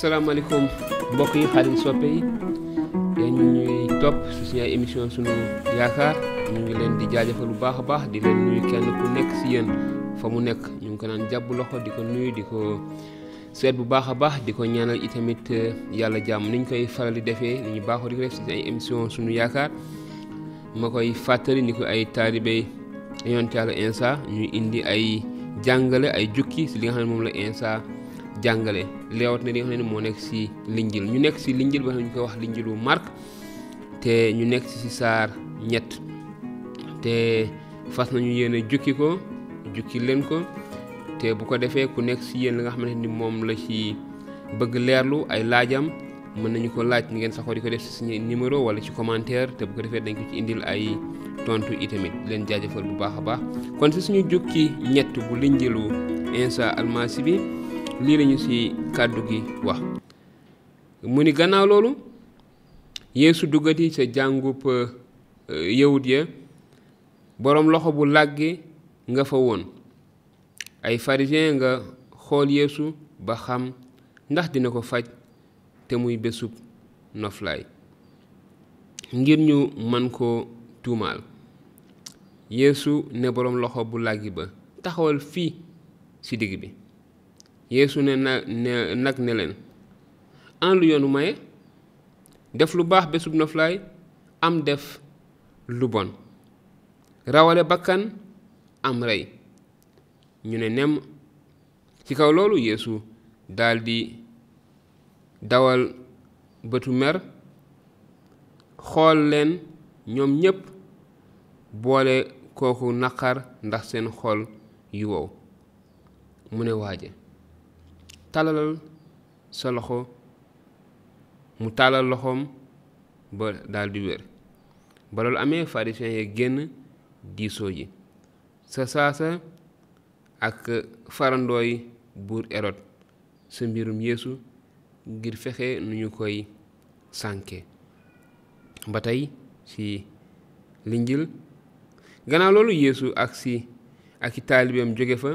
salaamaaleykum mbokk yi xarit soppe yi yéen ñuy topp si suñu ay émission sunu yaakaar ñu ngi leen di jaajëfal bu baax a baax di leen nuyu kenn ku nekk si yéen fa mu nekk ñu ngi ko naan jàpp loxo di ko nuyu di ko seet bu baax a baax di ko ñaanal itamit yàlla jàmm ni ñu koy faral di defee ni ñu baaxoo di ko def si ay émission sunu yaakaar ma koy fàttali ni ko ay taalibe yonent Yàlla Insa ñuy indi ay jàngale ay jukki si li nga xam ne moom la Insa jàngale leewat na li nga xam ne moo nekk si linjil ñu nekk si linjil ba ñu koy wax linjilu Marc te ñu nekk si saar 3 te fas nañu yéene jukki leen ko te bu ko defee ku nekk si yéen li nga xamante ni moom la ci bëgg leerlu ay laajam mën nañu ko laaj ni ngeen saxoo di ko def si suñu numéro wala ci commentaire te bu ko defee dañ ko ci indil ay tontu itamit leen jaajëfal bu baax a baax kon si suñu jukki 3 bu linjilu Insa almasi bi lii lañu ci kàddu gi wax mu ni gannaaw loolu Yeesu duggati ca jàngub yawut ya boroom loxo bu làggi nga fa woon ay Farisen nga xool Yeesu ba xam ndax dina ko faj te muy bésub noflaay ngir ñu mën ko tuumaal Yeesu ne boroom loxo bu làggi ba taxawal fii ci digg bi Yeesu ne leen an lu yoonu maye def lu baax bésub noflaay am def lu bon rawale bakkan am rey ñu ne nemm ci kaw loolu Yeesu daldi dawal bëtu mer xool leen ñoom ñépp boole kooku naqar ndax seen xol yu wow mu ne waaje tàllalal sa loxo mu tàllal loxoom ba daldi wér ba loolu amee Farisen ya génn diisoo ji sa saasa ak farandooy buur Erod sa mbirum Yeesu ngir fexe nu ñu koy sànke ba tey ci linjil gannaaw loolu Yeesu ak i taalibeem jóge fa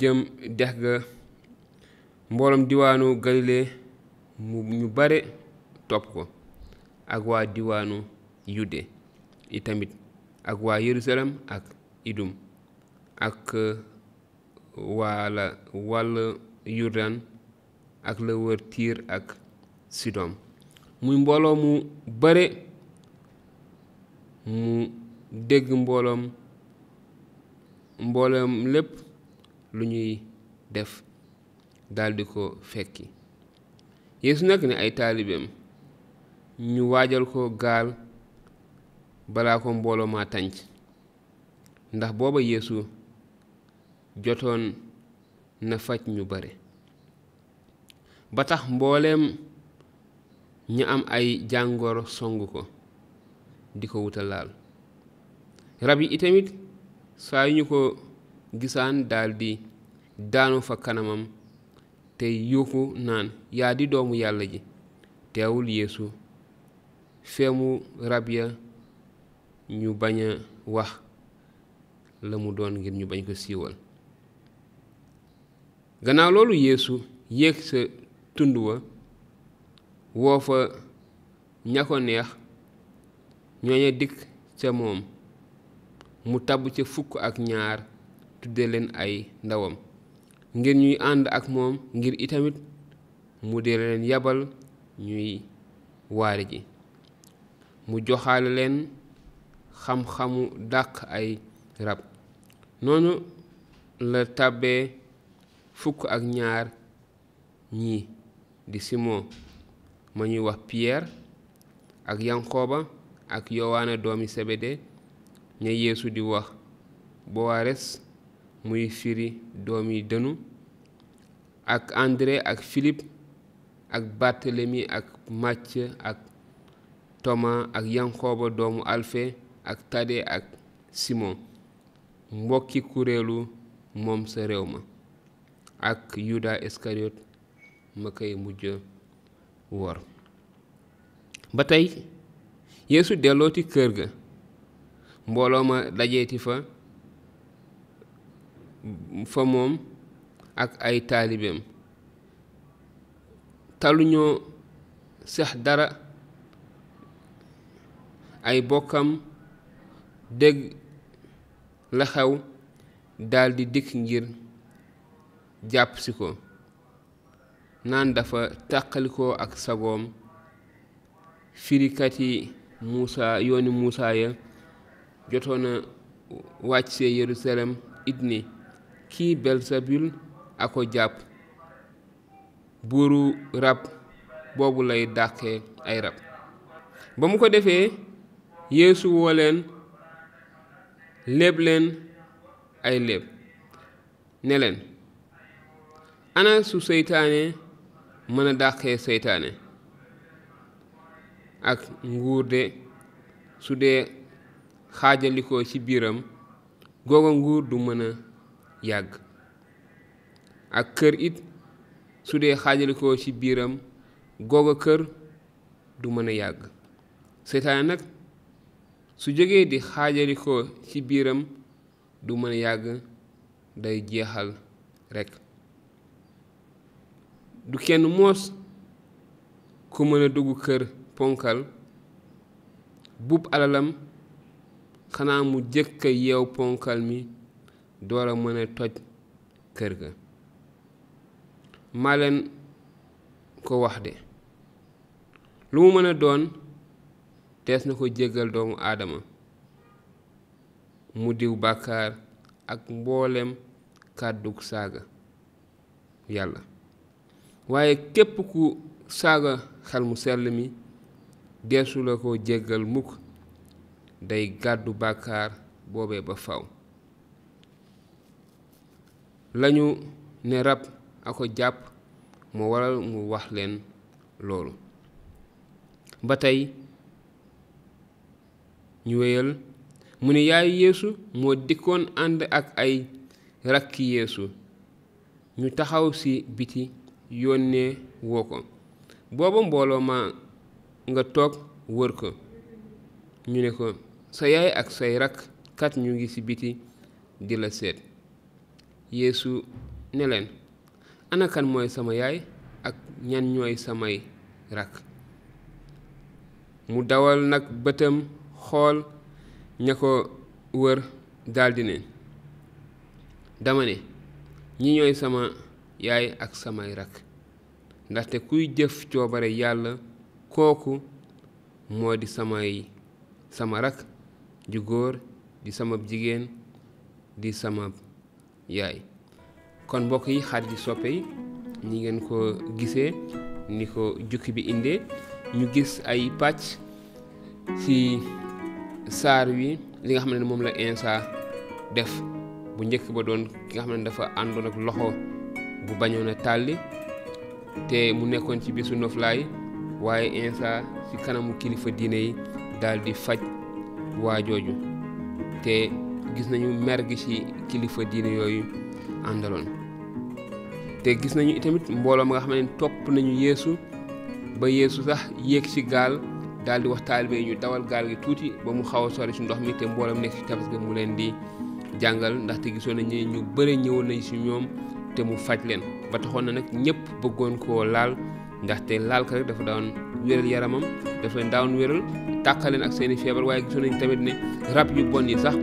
jëm dex ga mbooloom diwaanu Galile ñu bare topp ko ak waa diwaanu Yude itamit ak waa Yerusalem ak Idum ak wàll Yurdan ak la wër Tiir ak Sidom muy mbooloo mu bare mu dégg mbooloom lépp lu ñuy def daldi ko fekki Yeesu nag ne ay taalibeem ñu waajal ko gaal balaa ko mbooloo ma tànc ndax booba Yeesu jotoon na faj ñu bare ba tax mbooleem ñu am ay jàngoro songu ko di ko wuta laal rab yi itamit saa yu ñu ko gisaan daldi daanu fa kanamam te yuuxu naan yaa di doomu yàlla ji teewul Yeesu feemu rab ya ñu bañ a wax la mu doon ngir ñu bañ ko siiwal gannaaw loolu Yeesu yéeg sa tund wa woo fa ña ko neex ñooña dikk ca moom mu tabb ca 12 tudde leen ay ndawam ngir ñuy ànd ak moom ngir itamit mu dee leen yabal ñuy waare ji mu joxaale leen xam-xamu dàq ay rab noonu la tàbbee 12 ñi di Simon ma ñuy wax Pierre ak Yankoba ak Yowaana doomi Sebede ña Yeesu di wax Bowares muy firi doomi dënu ak André ak Philippe ak Barthélemy ak Macë ak Thomas ak Yankoba doomu Alfe ak Tade ak Simon mbokki kuréelu moom sa réew ma ak Yudaa Iskariyo ma koy mujj wor ba tey Yeesu dellooti kër ga mbooloo ma dajeeti fa moom ak ay taalibeem taluñoo sax dara. Ay bokkam dégg la xew daldi dikk ngir jàpp si ko naan dafa tàqalikoo ak sagoom. firikat yi yooni Muusaa ya jotoon a wàcc see Yerusalem it ni kii Belsebul a ko jàpp, buuru rab boobu lay dàqee ay rab. ba mu ko defee Yeesu woo leen léeb leen ay léeb ne leen, ana su seytaane mën a dàqee seytaane, ak nguur de su dee xaajalikoo ci biiram googa nguur du mën a yàgg. ak kër it su dee xaajalikoo ci biiram googa kër du mën a yàgg. seytaane nag su jógee di xaajalikoo ci biiram du mën a yàgg, day jeexal rekk. du kenn moos ku mën a dugg kër ponkal buub alalam xanaa mu jëkk a yeew ponkal mi door a mën a toj kër ga. maa leen ko wax de, lu mu mën a doon tees na ko jéggal doomu aadama mu diw bàkkaar ak mboolem kàddug saaga yàlla. waaye képp ku saaga xel mu sell mi deesu la ko jéggal mukk, day gàddu bàkkaar boobee ba faw. lañu ne rab a ko jàpp moo waral mu wax leen loolu. ba tey ñu wéyal mu ne yaayu Yeesu moo dikkoon ànd ak ay rakki Yeesu ñu taxaw ci biti yónnee woo ko. booba mbooloo ma nga toog wër ko. ñu ne ko, sa yaay ak say rakk kat ñu ngi ci biti di la seet. Yeesu ne leen, ana kan mooy sama yaay ak ñan ñooy samay rakk. mu dawal nag bëtam xool ña ko wër daldi ne, dama ne ñi ñooy sama yaay ak samay rakk, ndaxte kuy jëf coobare yàlla kooku moo di sama rakk ju góor, di sama jigéen, di sama yaay. kon mbokk yi, xarit yi, soppe yi, ñi ngeen ko gisee ni ko jukki bi indee, ñu gis ay pàcc ci saar wi li nga xam ne moom la Insa def. bu njëkk ba doon ki nga xam ne dafa àndoon ak loxo bu bañoon a tàlli te mu nekkoon ci bésu noflaay, waaye Insa ci kanamu kilifa diine yi daldi faj waa jooju, te gis nañu mer gi ci kilifa diine yooyu àndaloon. te gis nañu itamit mbooloo ma nga xam ne topp nañu Yeesu ba Yeesu sax yéeg ci gaal daldi wax taalibe yi ñu dawal gaal gi tuuti ba mu xaw a sori ci ndox mi, te mbooloo nekk ci tefes ga mu leen di jàngal, ndaxte gisoon nañu ñu bëre ñëwoon nañ ci ñoom te mu faj leen. ba taxoon na nag ñépp bëggoon koo laal, ndaxte laal ko rek dafa daan wéral yaramam, dafa leen daan wéral tàqaleen ak seeni feebar. waaye gisoon nañ tamit ne rab yu bon yi sax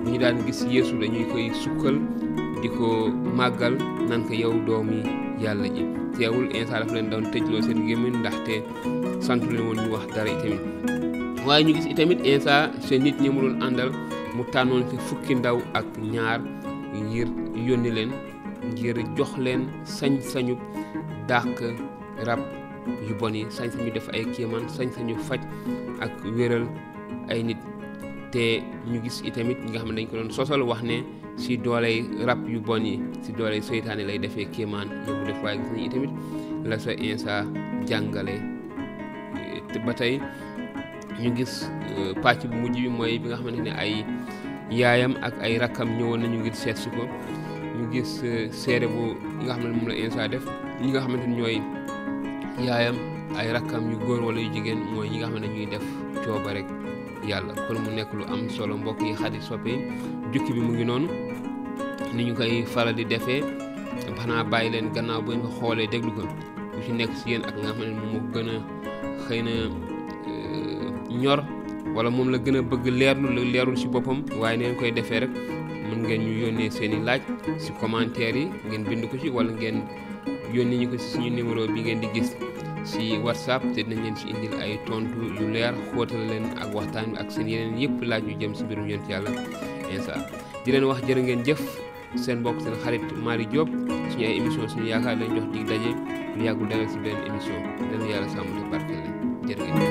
bu ñu daan gis Yeesu dañuy koy sukkal di ko màggal naan ko yow doomi yàlla ji. teewul Insa dafa leen doon tëjloo seen gémmiñ ndaxte santu leen woon ñu wax dara itamit. waaye ñu gis itamit Insa seen nit ñi mu doon àndal mu tànnoon ci fukki ndaw ak ñaar ngir yónni leen, ngir jox leen sañ-sañu dàq rab yu bon yi, sañ-sañu def ay kéemaan, sañ-sañu faj ak wéral ay nit. te ñu gis itamit ñi nga xam ne dañ ko doon sosal wax ne ci dooley rab yu bon yi, ci dooley seytaane lay defee kéemaan yóbbu def. waaye gis nañu itamit la sa Insa jàngale. te ba tey ñu gis pàcc bu mujj bi mooy bi nga xamante ne ay yaayam ak ay rakkam ñëwoon nañu ngir seet si ko. ñu gis seede bu nga xam ne moom la Insa def. ñi nga xamante ne ñooy yaayam, ay rakkam yu góor wala yu jigéen, mooy ñi nga xam ne ñuy def cooba rek yàlla. kon mu nekk lu am solo mbokk yi, xarit soppe yi. jukki bi mu ngi noonu ni ñu koy faral di defee. xanaa bàyyi leen gannaaw bu ngeen ko xoolee déglu ko bu ci nekk si yéen ak nga xam ne moom moo gën a xëy na ñor wala moom la gën a bëgg leerul si boppam waaye neen koy defee rek mën ngeen ñu yónnee seen i laaj si commentaire yi ngeen bind ko ci wala ngeen yónnee ñu ko si suñu numéro bi ngeen di gis si WhatsApp te dinañ leen si indil ay tontu yu leer xóotal leen ak waxtaan bi ak seen yeneen yëpp laaj yu jëm si mbirum yonent Yàlla Iisaa di leen wax jërë ngeen jëf seen mbokk seen xarit Mari Diop suñu ay émission suñu yaakaar lañ jox dig daje lu yàggul dara si benn émission dana Yàlla sàmm te barkeel leen jërë ngeen